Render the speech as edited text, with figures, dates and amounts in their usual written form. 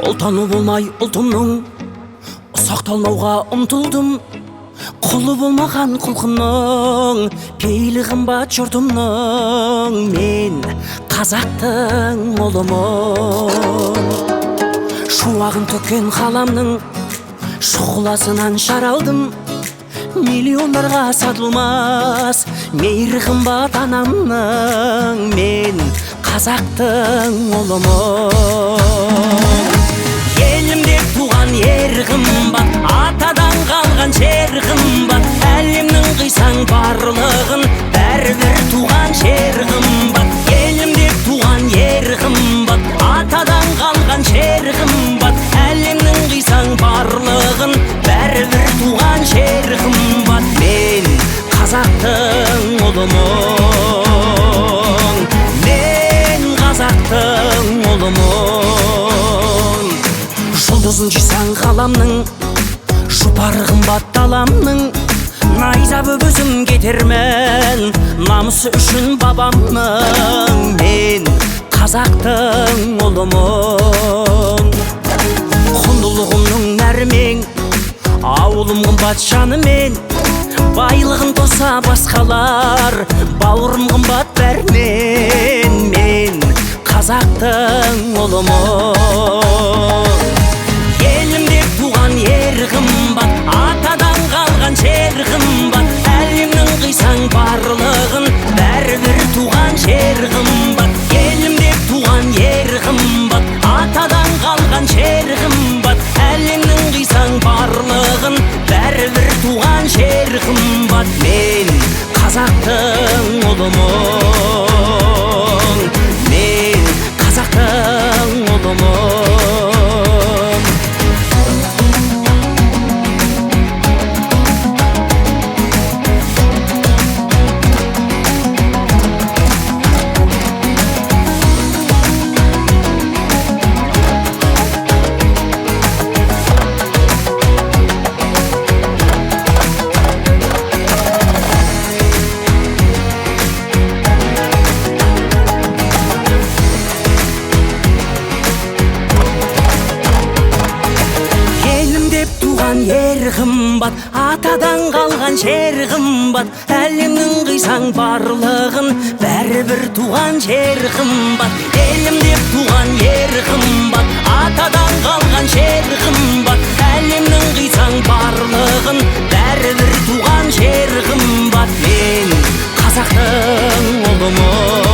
Ұлтаны болмай ұлтымның ұсақталмауға ұмтылдым. Құлы болмаған құлқынның, пейілі қымбат жұртымның. Мен қазақтың ұлымын. Шуағын төккен қаламның шұғыласынан шаралдым. Миллиондарға сатылмас мейірі қымбат анамның. Мен қазақтың ұлымын. Елімде туған ер қымбат, атадан қалған жер қымбат. Әлемнің қисаң барлығын, бәрібір туған жер қымбат. Елімде туған ер қымбат, атадан қалған жер қымбат. Әлемнің қисаң барлығын, бәрібір туған жер қымбат. Мен қазақтың ұлымын. Мен қазақтың ұлымын. Жұлдызын жисаң ғаламның, жұпары қымбат даламның. Найза боп өзім кетермін намысы үшін бабамның. Мен қазақтың ұлымын. Құндылығымның нәрімен, ауылым қымбат жанымен. Байлығын тоса басқалар, бауырым қымбат бәрінен. Мен қазақтың ұлымын. Елімде туған ер қымбат, атадан қалған жер қымбат. Әлемнің қисаң барлығын, бәрібір туған жер қымбат. Елімде туған ер қымбат, атадан қалған жер қымбат. Әлемнің қисаң барлығын, бәрібір туған жер қымбат. Мен қазақтың ұлымын. Мен қазақтың ұлымын. Ер қымбат, атадан қалған жер қымбат. Әлемнің қисаң барлығын, бәрібір туған жер қымбат. Елім деп туған ер қымбат, атадан қалған жер қымбат. Әлемнің қисаң барлығын, бәрібір туған жер қымбат. Мен қазақтың ұлымын.